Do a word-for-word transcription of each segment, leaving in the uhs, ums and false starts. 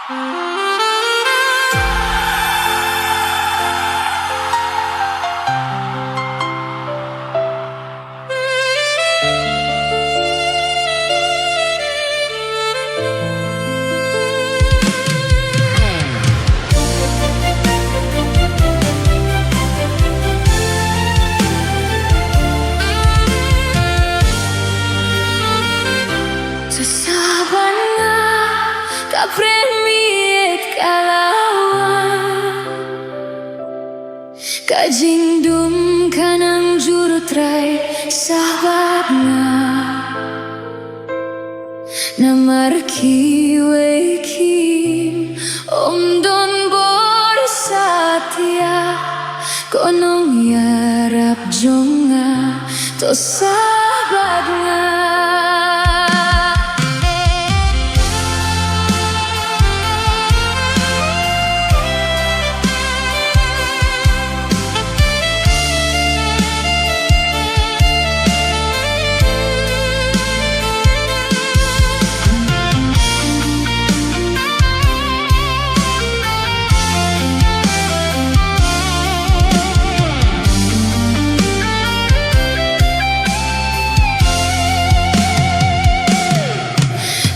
Sa ban nga ka premiet ka lawan. Ka jingdum ka nang jur Trai sa bad nga. Namar kiwei kim ym don bor satia. Ko nongïarap jong nga to sa bad nga.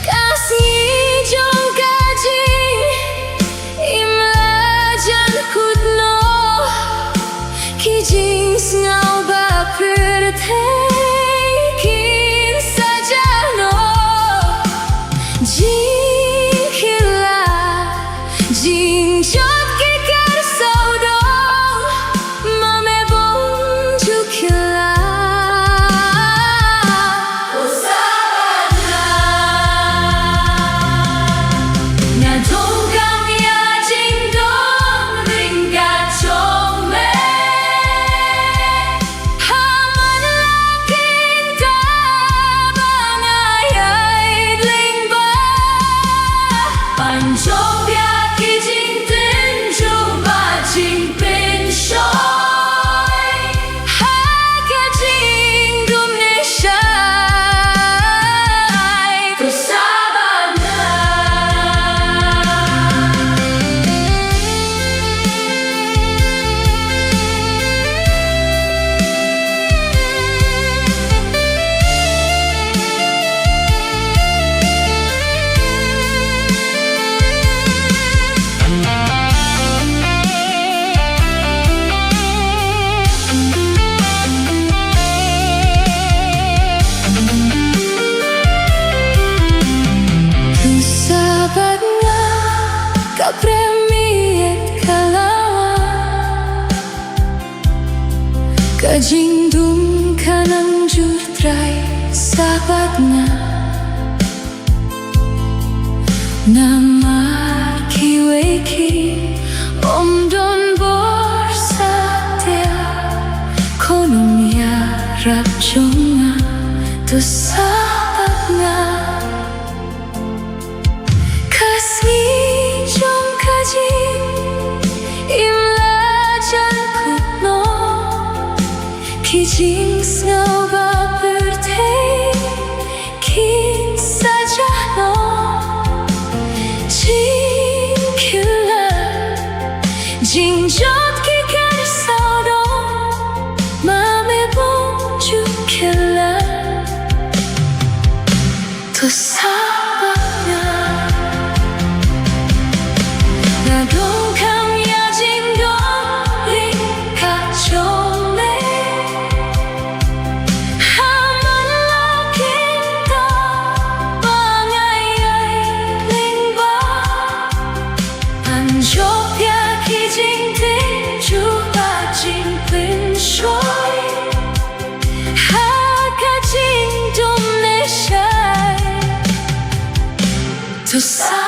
Ka sngi jong ka jingim la jan kut noh. Ki jingsngew ba pyrthei kin sa jah noh. Jingkhlaiñ, jingjot ki ker sawdong, ma me bym ju khlaiñ. Nga donkam ïa jingdonkam ryngkat jong me. Ha man la kin ta ba nga ïai lyngba. Ban jop ïa ki jingtynjuh bad jingpynshoi. Ha ka jingdum ne shai. To sa bad nga. To sa bad nga ka premiet ka lawan. Ka jingdum ka nang jur Trai sa bad nga. Namar kiwei kim ym don bor satia. Ko nongïarap jong nga to sa bad nga. Ka sngi jong ka jingim la jan kut noh. Ki jingsngew ba pyrthei kin sa jah noh. Jingkhlaiñ, jingjot ki ker sawdong, ma me bym ju khlaiñ. To sa bad nga. Nga donkam ïa jingdonkam ryngkat jong me. Ha man la kin ta ba nga ïai lyngba. Ban jop ïa ki jingtynjuh bad jingpynshoi. Ha ka jingdum ne shai. To sa